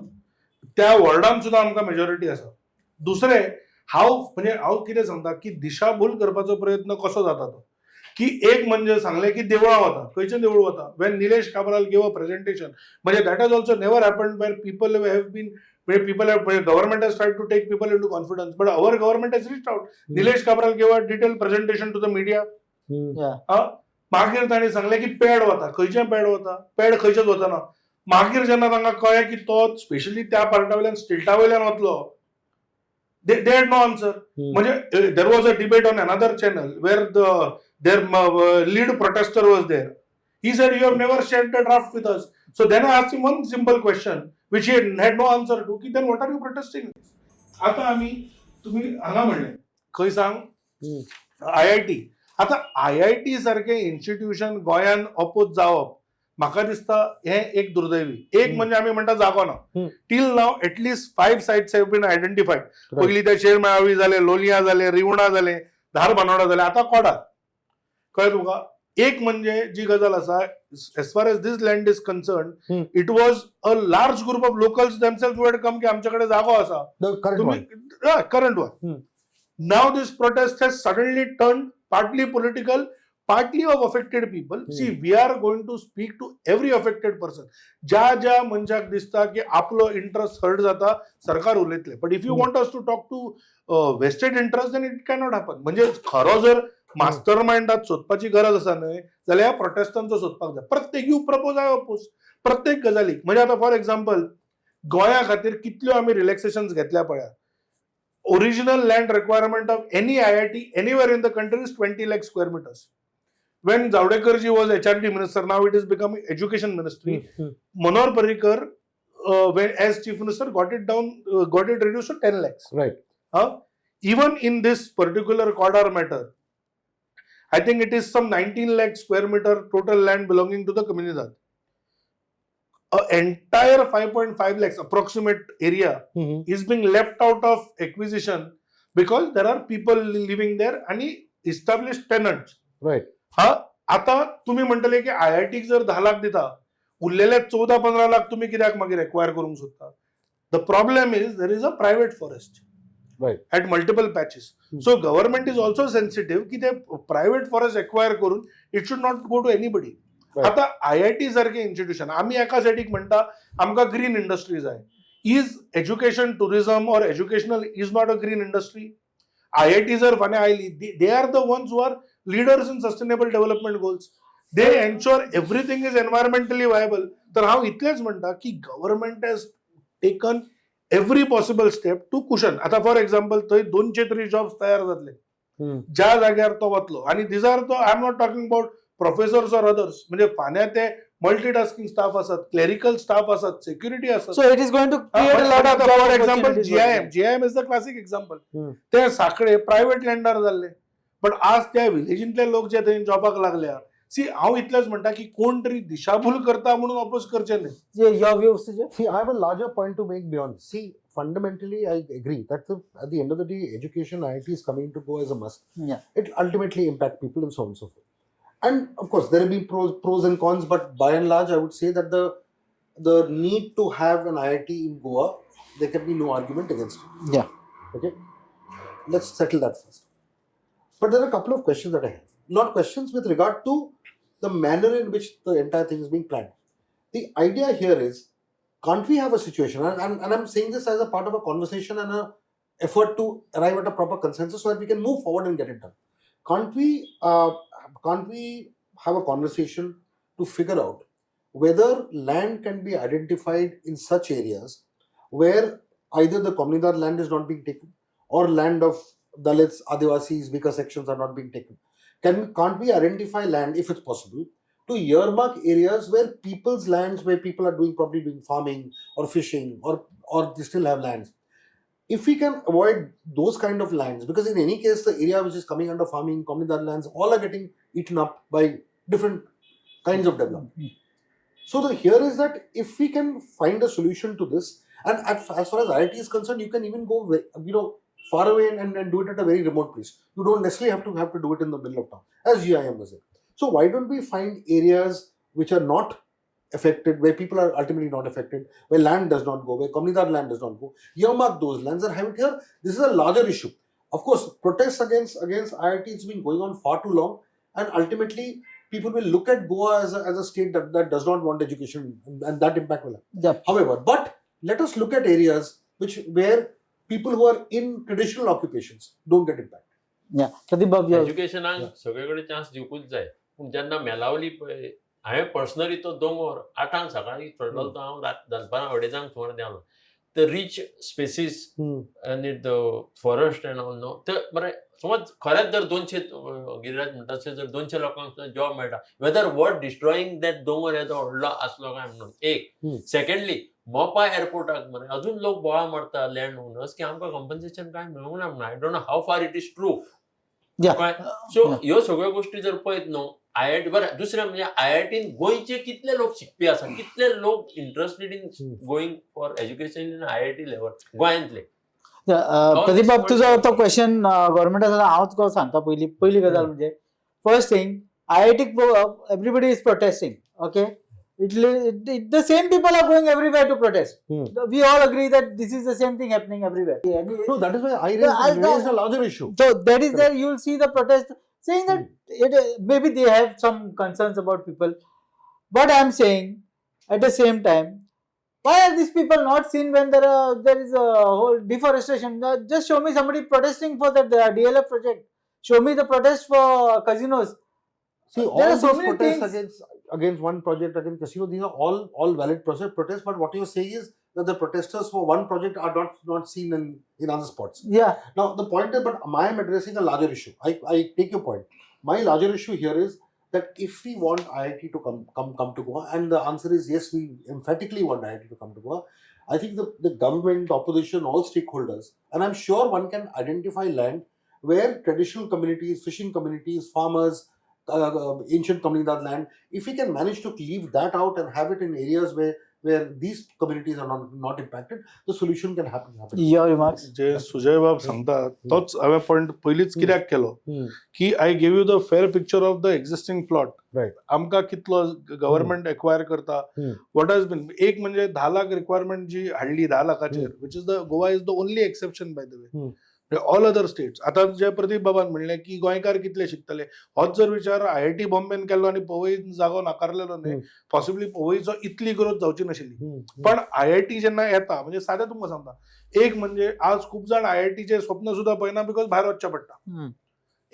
त्या वॉर्डान सुद्दां आमकां मेजॉरिटी आसा. दुसरें, हांव म्हणजे हांव कितें सांगता की दिशाभूल करपाचो प्रयत्न कसो जाता तो की एक म्हणजे सांगलें की देवळां वता, खंयचें देवूळ वता? When Nilesh Cabral gave a presentation, म्हणजे that has also never happen where people have been, where people have, where government has tried to take people into confidence, but our government has reached out. Nilesh Cabral gave a detailed presentation to the media. Yeah. मागीर ताणें सांगलें की pad वता, खंयचें pad वता? Pad खंयचेच वचना. मागीर जेन्ना तांकां कळ्ळें की तो स्पेशली त्या पार्टा वयल्यान, स्टेटा वयल्यान वतलो, they had no answer. म्हणजे there was a debate on another channel where the their lead protester was there. He said, "You have never shared the draft with us." So then I asked him one simple question, which he had no answer to, की then what are you protesting? आता आम्ही तुम्ही हांगा म्हणलें खंय सांग, IIT. आतां IIT सारकें इन्स्टिट्यूशन गोंयान अपोज जावप म्हाका दिसता हें एक दुर्दैवी. एक म्हणजे आमी म्हणटा जागो ना. Till now at least five sites have been identified. पयलीं ते शेरमेळावी जाले, लोलयां जाले, रिवणा जाले, धारबानोडा जाले, आतां कोडार. कळ्ळें तुका? एक म्हणजे जी गजाल आसा, as far as this land is concerned, it was a large group of locals themselves had come की आमच्याकडे जागो आसा. The current तुम्ही one. Current one. Now this protest has suddenly turned partly political, partly of affected people. See, we are going to speak to every affected person. ज्या ज्या मनशाक दिसता की आपलो इंट्रस्ट हर्ट जाता, सरकार उलयतले. But if you want us to talk to vested interest, then it cannot happen. म्हणजे खरो जर मास्टर मायंडात सोदपाची गरज आसा न्हय जाल्यार ह्या प्रोटेस्टांचो सोदपाक जाय. प्रत्येक, you propose, I oppose, प्रत्येक गजालीक. म्हणजे आतां फॉर एक्झाम्पल, गोंया खातीर कितल्यो आमी रिलॅक्सेशन घेतल्या पळया. Original land requirement of any IIT anywhere in the country is 20 lakh square meters. When Javadekar ji was HRD minister, now it is become education ministry, Manohar Parrikar, when as chief minister, got it down, got it reduced to 10 lakhs. Even in this particular Codar matter, I think it is some 19 lakh square meter total land belonging to the Comunidad. A entire 5.5 lakhs approximate area is being left out of acquisition because there are people living there आणि established tenants. हा, आता तुम्ही म्हणटले की आयआयटीक जर 10 लाख दिता, उरलेले 14-15 लाख तुम्ही कित्याक मागीर एक्वायर करूंक सोदता? The problem is there is a private forest at multiple patches. So government is also sensitive की ते प्रायव्हेट फॉरेस्ट एक्वायर करून it should not go to anybody. आता आयआयटी सारखे इन्स्टिट्यूशन, आमी एका सायडीक म्हणटा आमकां ग्रीन इंडस्ट्री जाय. Is education tourism or educational is not a green industry? IIT जर फाल्यां आयली, they are the ones who are leaders in sustainable development goals. They ensure everything is environmentally viable. तर हांव इतलेंच म्हणटा की government has taken every possible step to cushion. आता for example, थंय 200 तरी जॉब्स तयार जातले ज्या जाग्यार तो वतलो. आणि these are तो, I am not talking about professors or others, म्हणजे फाल्यां ते मल्टीटास्किंग स्टाफ आसात, क्लेरिकल स्टाफ आसात, सेक्युरिटी आसात. So it is going to create a lot of For example, GIM, GIM is the classic example. ते साखळे private लँडार जाल्ले, but आज त्या विलेजींतले लोक जे थंय जॉबाक लागल्या. सी, हांव इतलेंच म्हणटा की कोण तरी दिशाभूल करता म्हणून अपोज करचे न्हय. Your views, Sujay? See, I have a larger point to make beyond. See, fundamentally, I agree that at the end of the day, education, IIT is coming to go as a must. It ultimately impact people and so on and so forth. And of course, there have been pros and cons, but by and large, I would say that the need to have an IIT in Goa, there can be no argument against it. Okay. Let's settle that first. But there are a couple of questions that I have. Not questions, with regard to the manner in which the entire thing is being planned. The idea here is, can't we have a situation, and I'm saying this as a part of a conversation and a effort to arrive at a proper consensus so that we can move forward and get it done. Can't we have a conversation to figure out whether land can be identified in such areas where either the Comunidad land is not being taken or land of Dalits, Adivasis, weaker sections are not being taken? Can't we identify land, if it's possible, to earmark areas where people's lands, where people are doing probably doing farming or fishing or they still have lands? If we can avoid those kind of lands, because in any case, the area which is coming under farming, Comunidad lands, all are getting eaten up by different kinds of development. So the here is that if we can find a solution to this, and as far as IIT is concerned, you can even go far away and do it at a very remote place. You don't necessarily have to do it in the middle of town, as GIM was it. So why don't we find areas which are not affected, where people are ultimately not affected, where land does not go, where Comunidad land does not go, earmark those lands and have it here. This is a larger issue. Of course, protests against IIT has been going on far too long, and ultimately people will look at Goa as a state that does not want education, and that impact will happen. However, but let us look at areas which where people who are in traditional occupations don't get impacted. Yeah. Pradeep Babu, एज्युकेशनाक सगळे कडेन chance दिवकूच जाय. पूण जेन्ना मेलावली पळय, हांवें personally तो दोंगोर 8 आंक सकाळीं चडलो, तो हांव रात दनपारां 2:30 सुमार देंवलो. The rich spaces आनी the forest and all, no, ते बरें समज खरेंच जर 200, गिरिराज म्हणटा तशें जर 200 लोकांक सुद्दां जॉब मेळटा, वेदर वर्थ डिस्ट्रॉईंग that दोंगर येदो व्हडलो आसलो काय म्हणून एक. सेकंडली, मोपा एअरपोर्टाक मरे अजून लोक बोवाळ मारता लँड ओनर्स की आमकां कॉम्पन्सेशन काय मेळूंक ना म्हणून. I don't know how far it is true. So ह्यो सगळ्यो गोष्टी जर पळयत न्हू, आयआयटी बरें, दुसरें म्हणजे आयआयटीन गोंयचे कितले लोक शिकपी आसा, कितले लोक interested in going for education in IIT level गोंयांतले? प्रदीप बाब, तुजो तो क्वेश्चन गव्हर्मेंट आसा, हांव तुका सांगता. पयली पयली गजाल म्हणजे फर्स्ट थिंग, आयआयटीक everybody is protesting, okay? It the same people are going everywhere to protest. We all agree that this is the same thing happening everywhere. No, that is why I No, raised a larger issue. So that is there you will see the protest saying that it maybe they have some concerns about people, but I am saying at the same time, why are these people not seen when there is a whole deforestation? Just show me somebody protesting for that DLF project. Show me the protest for casinos. See, There all are so these many protests things. against one project, against casino, these are all valid protests. But what you're saying is that the protesters for one project are not seen in other spots. Now, the point is, but I am addressing a larger issue. I take your point. My larger issue here is that if we want IIT to come to Goa, and the answer is yes, we emphatically want IIT to come to Goa. I think the government, opposition, all stakeholders, and I'm sure one can identify land where traditional communities, fishing communities, farmers, ancient Comunidad land, if we can manage to leave that out and have it in areas where these communities are not impacted, the solution can happen. Your remarks? जे सुजय बाब सांगता तोच हांवें point पयलींच कित्याक केलो की I give you the fair picture of the existing plot. आमकां कितलो गव्हर्मेंट एक्वायर करता, what has been. एक म्हणजे 10 लाख रिक्वायरमेंट जी हाडली 10 लाखाचेर, which is the Goa is the only exception, by the way. All other states, आतां जे प्रदीप बाबान म्हणलें की गोंयकार कितले शिकतले, होच जर विचार आयआयटी बॉम्बेन केल्लो आनी पवईन जागो नाकारलेलो न्ही, पॉसिबली पवईचो इतली ग्रोथ जावची नाशिल्ली. पण आयआयटी जेन्ना येता, म्हणजे सादें तुमकां सांगता, एक म्हणजे आज खूब जाण आयआयटीचे स्वप्न सुद्दां पळयना, because भायर वचचें पडटा.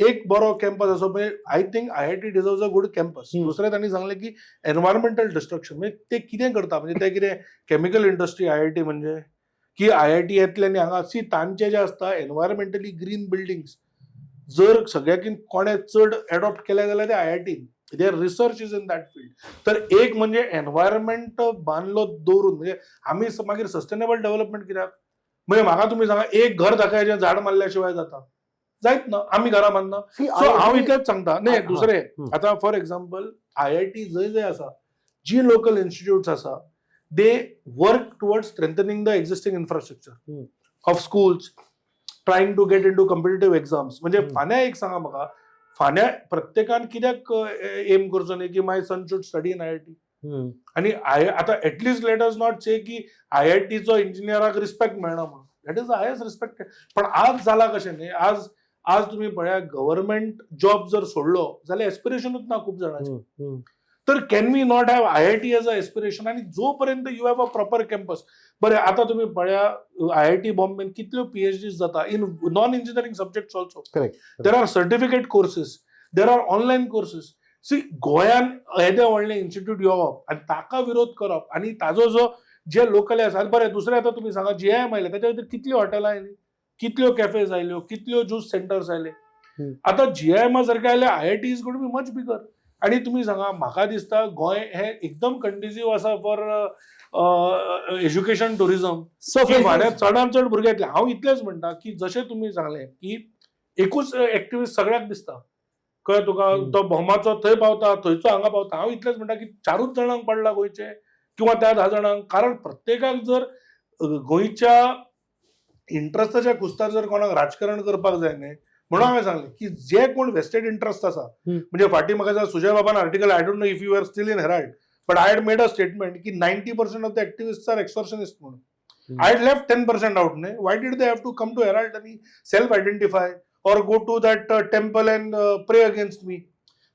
एक बरो कॅम्पस असो, म्हणजे I think IIT deserves a good campus. दुसरें तांणी सांगलें की एनवायरमेंटल डिस्ट्रक्शन, म्हणजे ते कितें करता, म्हणजे ते कितें केमिकल इंडस्ट्री आयआयटी म्हणजे की आयआयटी येतले आनी हांगा सी तांचे जे आसता एनवायरमेंटली ग्रीन बिल्डिंग्स जर सगळ्याकीन कोणें चड एडॉप्ट केले जाल्यार ते IIT. Their research is in that field. तर एक म्हणजे एनवायरमेंट बांदलो दवरून म्हणजे आमी मागीर सस्टेनेबल डेव्हलपमेंट कित्याक? म्हणजे म्हाका तुमी सांगा, एक घर दाखयाचें झाड मारल्या शिवाय जाता? जायत ना. आमी घरां बांदना. सो हांव इतलेंच सांगता न्ही, दुसरें आतां फॉर एक्झाम्पल आयआयटी जंय जंय आसा, जी लोकल इन्स्टिट्यूट्स आसा, they work towards strengthening the existing infrastructure of schools, trying to get into competitive exams. म्हणजे फाल्यां एक सांगा म्हाका, फाल्यां प्रत्येकान कित्याक एम करचो न्ही की my son should study in IIT? आणि आय आतां at least let us not say की आयआयटीचो इंजिनियराक रिस्पेक्ट मेळना म्हणून. That is the highest respected. पण आज जाला कशें न्ही, आज तुमी पळया, गव्हर्मेंट जॉब जर सोडलो जाल्यार एस्पिरेशनूच ना खूब जाणांचें. तर can we not have IIT as a aspiration? आणि जोपर्यंत you have a proper campus, बरें, आतां तुमी पळया, आयआयटी बॉम्बेन कितल्यो पीएचडीज जाता in non engineering subjects also. There are certificate courses, there are online courses. See, गोंयान येदें व्हडलें इन्स्टिट्यूट येवप आनी ताका विरोध करप आनी ताजो जो जे लोकल आसा, बरें, दुसरें आतां तुमी सांगा, जीआयएम आयलें, ताच्या खातीर कितल्यो हॉटेलां आयलीं, कितल्यो कॅफेज आयल्यो, कितल्यो ज्यूस सेंटर्स आयले. आतां जीआयएमा सारकें आयल्यार IIT is gonna be much bigger. आनी तुमी सांगा, म्हाका दिसता गोंय हें एकदम कंड्युसीव आसा फॉर एज्युकेशन टुरिझम. सो की फाल्यां चडान चड भुरगे येतले. हांव इतलेंच म्हणटा की जशें तुमी सांगलें की एकूच एक्टिविस्ट सगळ्याक दिसता, कळ्ळें तुका? तो भोमाचो थंय पावता, थंयचो हांगा पावता. हांव इतलेंच म्हणटा की चारूच जाणांक पडला गोंयचे किंवा त्या 10 जाणांक, कारण प्रत्येकाक जर गोंयच्या इंट्रस्टाच्या खुस्तार जर कोणाक राजकारण करपाक जाय न्ही, म्हणून हांवें सांगलें की जे कोण वेस्टेड इंट्रस्ट आसा, म्हणजे फाटीं म्हाका दिसता सुजय बाबान article, I don't know if you are still in Herald, but I had made a statement की 90% of the activist are extortionist म्हणून. I had left 10% out. Ne? Why did they have to come to Herald and self-identify or go to that temple and pray against me?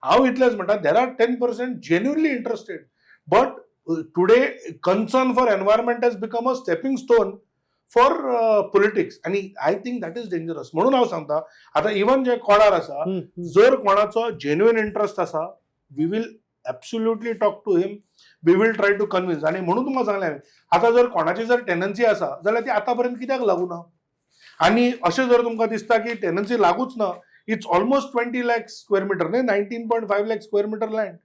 हांव इतलेंच म्हणटा, there are 10% genuinely interested, but today concern for environment has become a stepping stone for politics आनी I think that is dangerous. म्हणून हांव सांगता, आतां even जे कोडार आसा, जर कोणाचो जेन्युइन इंट्रस्ट आसा, we will absolutely talk to him, we will try to convince. आनी म्हणून तुमकां सांगलें हांवें, आतां जर कोणाची जर टेंडन्सी आसा जाल्यार ती आतां पर्यंत कित्याक लागू ना? आनी अशें जर तुमकां दिसता की टेंडन्सी लागूच ना, it's almost 20 lakh square meter न्ही, 19.5 lakh square meter land,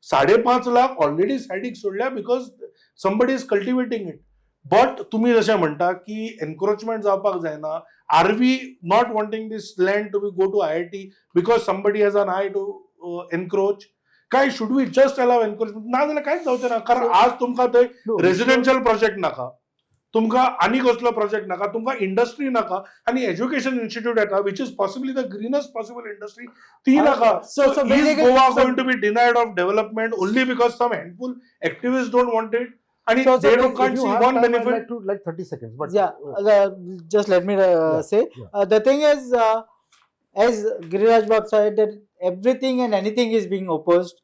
5.5 lakh already सायडीक सोडल्या because somebody is cultivating it. But तुमी जशें म्हणटा की एनक्रोचमेंट जावपाक जायना. Are we not wanting this land to be go to IIT because somebody has an eye to encroach? काय should we just allow encroachment? ना जाल्यार कांयच जावचें ना, कारण आज तुमकां थंय रेजिडेन्शियल प्रोजेक्ट नाका, तुमकां आनी कसलो प्रोजेक्ट नाका, तुमकां इंडस्ट्री नाका आनी एज्युकेशन इन्स्टिट्यूट येता, which is possibly the greenest possible industry, ती नाका. So is basically- Goa so- going to be denied of development only because some handful activists don't want it? And So- so they if don't can't If you see have one time, I'd benefit. like to like 30 seconds, but yeah, just let me say, the thing is, as Giriraj Bab said, that everything and anything is being opposed.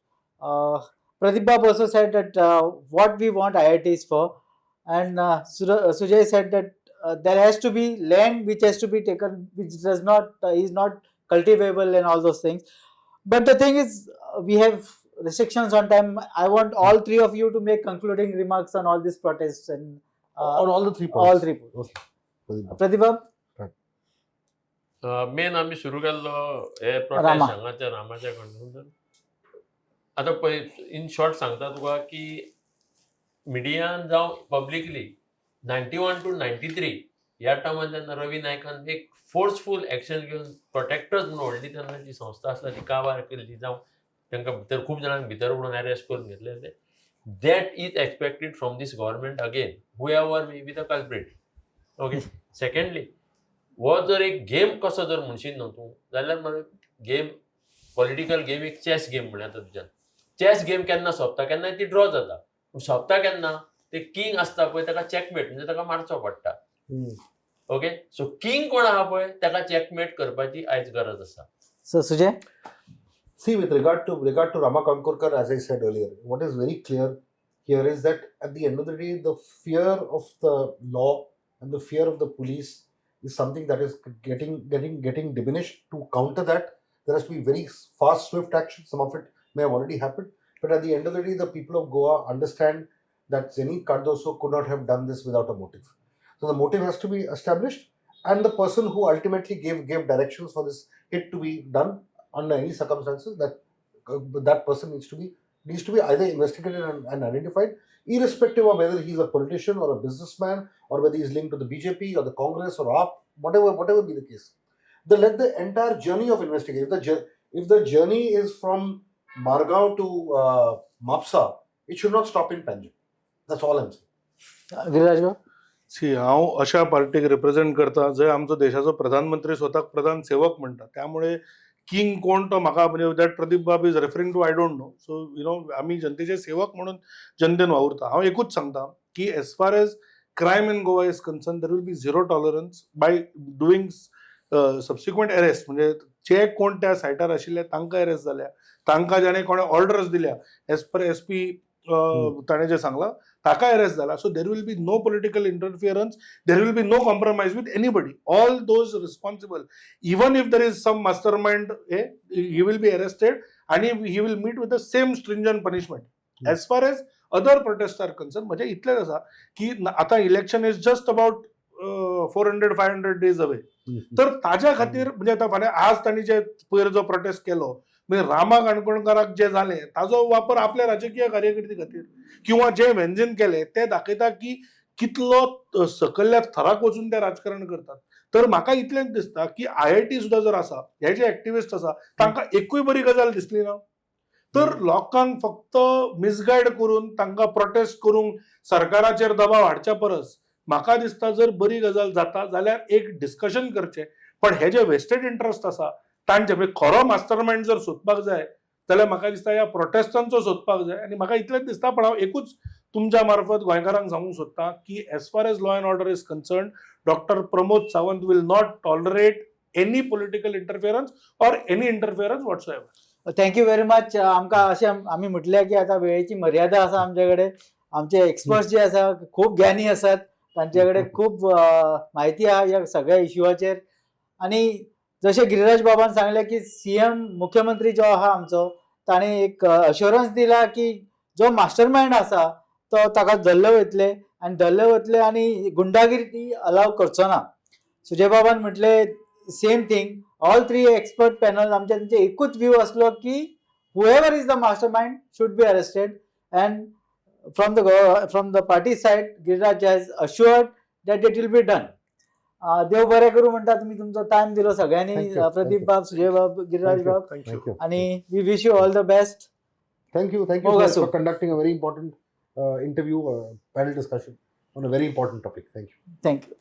Pradeep Bab also said that what we want IITs for, and Sujay said that there has to be land which has to be taken, which does not is not cultivable and all those things. But the thing is, we have restrictions on time. I want all three of you to make concluding remarks on all these protests and on all the three points. All three points. Okay. Pradeep Bab. Pradeep Bab? Main आमी सुरू केल्लो हे रामा. Protest हांगाच्या रामाच्या कडसून. आतां पळय, in short सांगता तुका की मिडियान जावं पब्लिकली 91 to 93 ह्या टर्मान जेन्ना रवी नायकान एक फोर्सफूल एक्शन घेवन प्रोटेक्टर्स म्हणून व्हडली तेन्ना जी संस्था आसला ती काबार केल्ली, जावं तांकां भितर खूब जाणांक भितर उडोवन अरेस्ट करून घेतले ते, that is expected from this government again, whoever may be the culprit. Okay, secondly, हो जर एक गेम कसो जर म्हणशीत न्हू तूं जाल्यार मरे गेम, पॉलिटिकल गेम एक चॅस गेम म्हळ्यार आतां तुज्यान चॅस गेम केन्ना सोंपता, केन्ना ती ड्रॉ जाता, पूण सोंपता केन्ना ते किंग आसता पळय ताका चॅकमेट, म्हणजे ताका मारचो पडटा. ओके, सो किंग कोण आहा पळय ताका चॅकमेट करपाची आयज गरज आसा. So Sujay? See, with regard to Rama Kankonkar, as I said earlier, what is very clear here is that at the end of the day, the fear of the law and the fear of the police is something that is getting diminished. To counter that, there has to be very fast, swift action. Some of it may have already happened, but at the end of the day, the people of Goa understand that Zenith Cardoso could not have done this without a motive. So the motive has to be established, and the person who ultimately gave directions for this hit to be done under any circumstances, that person needs to be either investigated and identified, irrespective of whether he's a politician or a businessman or whether he's linked to the BJP or the Congress or AAP, whatever be the case. They let the entire journey of investigation. If the journey is from Margao to Mapsa, it should not stop in Panjim. That's all I'm saying. Giriraj Bab? See, हांव अशा पार्टीक represent करता जंय आमचो देशाचो प्रधानमंत्री स्वताक प्रधान सेवक म्हणटा. त्यामुळे किंग कोण तो म्हाका, म्हणजे that Pradeep Bab is referring to, I don't know. So आमी जनतेचे सेवक म्हणून जनतेन वावुरता. हांव एकूच सांगता की as far as crime in Goa is concerned, there will be zero tolerance by doing subsequent arrest. म्हणजे जे कोण त्या सायटार आशिल्ले तांकां अरेस्ट जाल्या, तांकां जाणें कोणें ऑर्डर्स दिल्या, एज पर एस पी ताणें जें सांगलां ताका अरेस्ट जाला. So there will be no political interference, there will be no compromise with anybody. All those responsible, even if there is some mastermind, he will be arrested आणि he will meet with the same stringent punishment. As far as other protest are concerned, म्हणजे इतलेंच आसा की आतां election is just about 400-500 days away. तर ताज्या खातीर म्हणजे आतां फाल्यां आज तांणी जे पयर जो प्रोटेस्ट केलो, म्हणजे रामा काणकोणकाराक जे जालें ताजो वापर आपल्या राजकीय कार्यकिर्दी खातीर किंवा जे व्हेंझीन केलें ते दाखयता की कितलो सकयल्या थराक वचून ते राजकारण करतात. तर म्हाका इतलेंच दिसता की आयआयटी सुद्दां जर आसा, हे जे एक्टिविस्ट आसा तांकां एकूय बरी गजाल दिसली ना, तर लोकांक फक्त मिसगायड करून तांकां प्रोटेस्ट करूंक सरकाराचेर दबाव हाडच्या परस म्हाका दिसता जर बरी गजाल जाता जाल्यार एक डिस्कशन करचें. पण हे जे वेस्टेड इंट्रस्ट आसा तांचे, म्हणजे खरो मास्टर मायंड जर सोदपाक जाय जाल्यार म्हाका दिसता ह्या प्रोटेस्टांचो सोदपाक जाय. आनी म्हाका इतलेंच दिसता, पण हांव एकूच तुमच्या मार्फत गोंयकारांक सांगूंक सोदता की as far as law and order is concerned, Doctor Pramod Sawant will not tolerate any political interference or any interference whatsoever. Thank you very much. आमकां अशें आमी म्हटलें की आतां वेळेची मर्यादा आसा आमचे कडेन. आमचे एक्सपर्ट्स जे आसा खूब ज्ञानी आसात, तांचे कडेन खूब म्हायती आहा ह्या सगळ्या इश्यूआचेर. आनी जशें गिरिराज बाबान सांगलें की सीएम, मुख्यमंत्री जो आहा आमचो, ताणें एक अश्योरन्स दिला की जो मास्टर मायंड आसा तो ताका धरले वयतले आनी धरले वतले आनी गुंडागिरी ती अलाव करचो ना. सुजय बाबान म्हटलें same thing. All three expert panel आमचे, तेंचे एकूच व्यू आसलो की whoever is the mastermind should be arrested and From the party side, Giriraj has assured that it will be done. देव बरें करूं म्हणटा. तुमी तुमचो टायम दिलो सगळ्यांनी. Thank you. Pradeep Thank you. बाब, सुजय बाब, गिरिराज Thank you. बाब, thank you. Thank you. आणि we wish you all the best. Thank you. Thank you Moga for su. Conducting a very important interview, panel discussion on a very important topic. Thank you. Thank you.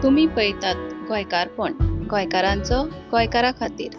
तुम्ही पळयतात गोंयकारपण, गोंयकारांचो गोंयकारा खातीर.